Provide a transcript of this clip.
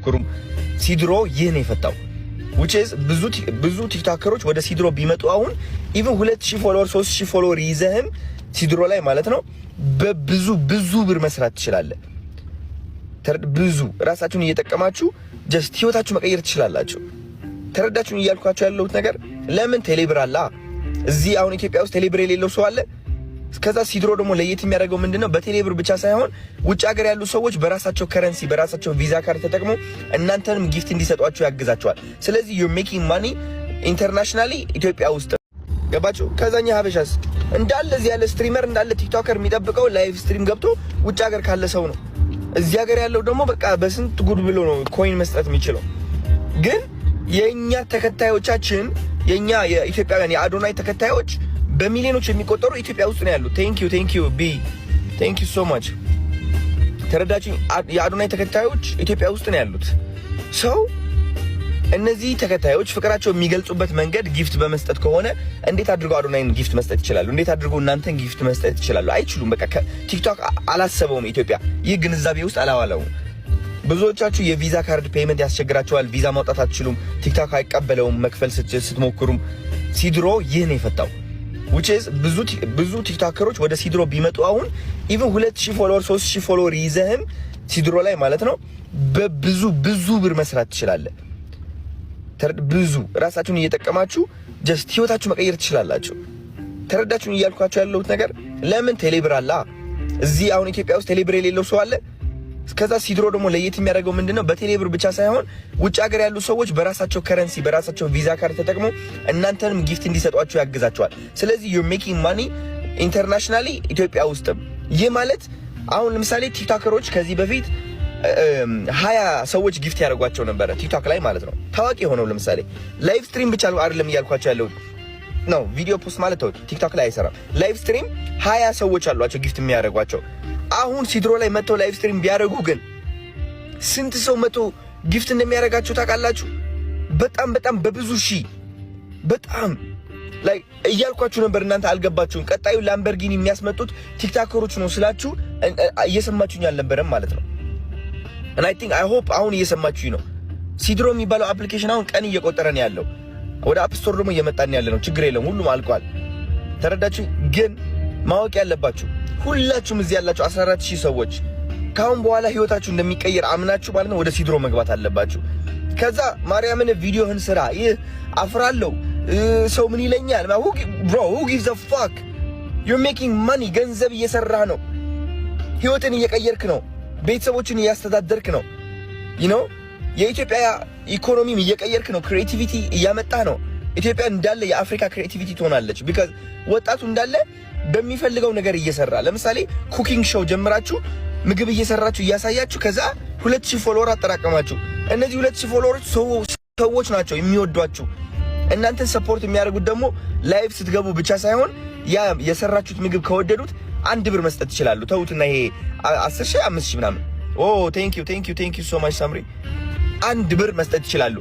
ስትሞክሩም ሲድሮ ይህ ነው የፈታው። Which is ብዙ ብዙ ቲክቶከሮች ወደ ሲድሮ ቢመጡ አሁን even 2000 follower፣ 3000 follower ይዘህም ሲድሮ ላይ ማለት ነው በብዙ ብዙ ብር መስራት ትችላለህ። ብዙ ራሳችሁን እየጠቀማችሁ just ህይወታችሁ መቀየር ትችላላችሁ። ተረዳችሁን እያልኳችሁ ያለሁት ነገር? ለምን? ቴሌብር አለ። እዚህ አሁን ኢትዮጵያ ውስጥ ቴሌብር የሌለው ሰው አለ? ከዛ ሲድሮ ደግሞ ለየት የሚያደርገው ምንድነው? በቴሌብር ብቻ ሳይሆን ውጭ ሀገር ያሉ ሰዎች በራሳቸው currency፣ በራሳቸው ቪዛ ካርድ ተጠቅመው እናንተንም gift እንዲሰጧቸው ያግዛቸዋል። ስለዚህ you're making money internationally ኢትዮጵያ ውስጥ፣ ገባችሁ? ከዛኛ ሀበሻስ እንዳለ እዚህ ያለ streamer፣ እንዳለ TikToker የሚጠብቀው live stream ገብቶ ውጭ ሀገር ካለ ሰው ነው። እዚህ ሀገር ያለው ደግሞ በቃ በስንት ጉድ ብሎ ነው coin መስጠት የሚችለው። ግን የእኛ ተከታዮቻችን፣ የእኛ የኢትዮጵያውያን የአዶናይ ተከታዮች በሚሊዮኖች የሚቆጠሩ ኢትዮጵያ ውስጥ ነው ያሉት። Thank you, thank you ቢ፣ thank you so much። ተረዳችሁ? የአዶናይ ተከታዮች ኢትዮጵያ ውስጥ ነው ያሉት። So እነዚህ ተከታዮች ፍቅራቸው የሚገልጹበት መንገድ gift በመስጠት ከሆነ እንዴት አድርገው አዶናይን gift መስጠት ይችላሉ? እንዴት አድርገው እናንተን gift መስጠት ይችላሉ? አይችሉም። በቃ ቲክቶክ አላሰበውም። ኢትዮጵያ ይህ ግንዛቤ ውስጥ አላዋለውም። ብዙዎቻችሁ የቪዛ ካርድ payment ያስቸግራቸዋል። ቪዛ ማውጣት አትችሉም። ቲክቶክ አይቀበለውም መክፈል ስትሞክሩም። ሲድሮ ይህ ነው የፈታው። Which is ብዙ ብዙ ቲክቶከሮች ወደ ሲድሮ ቢመጡ አሁን even 2000 follower፣ 3000 follower ይዘህም ሲድሮ ላይ ማለት ነው በብዙ ብዙ ብር መስራት ትችላለህ። ብዙ ራሳችሁን እየጠቀማችሁ just ህይወታችሁ መቀየር ትችላላችሁ። ተረዳችሁን እያልኳችሁ ያለሁት ነገር? ለምን? ቴሌብር አለ። እዚህ አሁን ኢትዮጵያ ውስጥ ቴሌብር የሌለው ሰው አለ? ከዛ ሲድሮ ደግሞ ለየት የሚያደርገው ምንድነው? በቴሌብር ብቻ ሳይሆን ውጭ ሀገር ያሉ ሰዎች በራሳቸው currency፣ በራሳቸው ቪዛ ካርድ ተጠቅመው እናንተንም gift እንዲሰጧቸው ያግዛቸዋል። ስለዚህ you're making money internationally ኢትዮጵያ ውስጥም። ይህ ማለት አሁን ለምሳሌ ቲክቶከሮች ከዚህ በፊት 20 ሰዎች gift ያደርጓቸው ነበረ ቲክቶክ ላይ ማለት ነው። ታዋቂ የሆነው ለምሳሌ live stream ብቻ አይደለም እያልኳቸው ያለው ነው። ቪዲዮ post ማለት ተውት፣ ቲክቶክ ላይ አይሰራም። Live stream 20 ሰዎች አሏቸው gift የሚያደርጓቸው። አሁን ሲድሮ ላይ መጥተው live stream ቢያደርጉ ግን ስንት ሰው መጥቶ gift እንደሚያደርጋቸው ታውቃላችሁ? በጣም በጣም በብዙ ሺህ። በጣም like እያልኳችሁ ነበር፣ እናንተ አልገባችሁም። ቀጣዩ ላምበርጊኒ የሚያስመጡት ቲክቶከሮች ነው ስላችሁ እየሰማችሁኝ አልነበረም ማለት ነው። And I think, I hope አሁን እየሰማችሁኝ ነው። ሲድሮ የሚባለው application አሁን ቀን እየቆጠረ ነው ያለው። ወደ App Store ደግሞ እየመጣን ያለ ነው። ችግር የለም፣ ሁሉም አልቋል። ተረዳችሁ? ግን ማወቅ ያለባችሁ ሁላችሁም እዚህ ያላችሁ 14,000 ሰዎች ከአሁን በኋላ ህይወታችሁ እንደሚቀየር አምናችሁ ማለት ነው ወደ ሲድሮ መግባት አለባችሁ። ከዛ ማርያምን ቪዲዮህን ስራ። ይህ አፍራለሁ፣ ሰው ምን ይለኛል? Bro, who gives a fuck? You're making money። ገንዘብ እየሰራህ ነው። ህይወትን እየቀየርክ ነው። ቤተሰቦችን እያስተዳደርክ ነው። የኢትዮጵያ ኢኮኖሚም እየቀየርክ ነው። Creativity እያመጣህ ነው። ኢትዮጵያ እንዳለ የአፍሪካ creativity ትሆናለች። Because ወጣቱ እንዳለ በሚፈልገው ነገር እየሰራ፣ ለምሳሌ cooking show ጀምራችሁ ምግብ እየሰራችሁ እያሳያችሁ ከዛ 2000 follower አጠራቀማችሁ። እነዚህ 2000 follower ኦች ሰዎች ናቸው የሚወዷችሁ። እናንተን support የሚያደርጉት ደግሞ live ስትገቡ ብቻ ሳይሆን ያ የሰራችሁት ምግብ ከወደዱት 1 ብር መስጠት ይችላሉ። ተዉትና ይሄ 10,000፣ 5,000 ምናምን። Oh, thank you, thank you, thank you so much ሳምሪ። 1 ብር መስጠት ይችላሉ።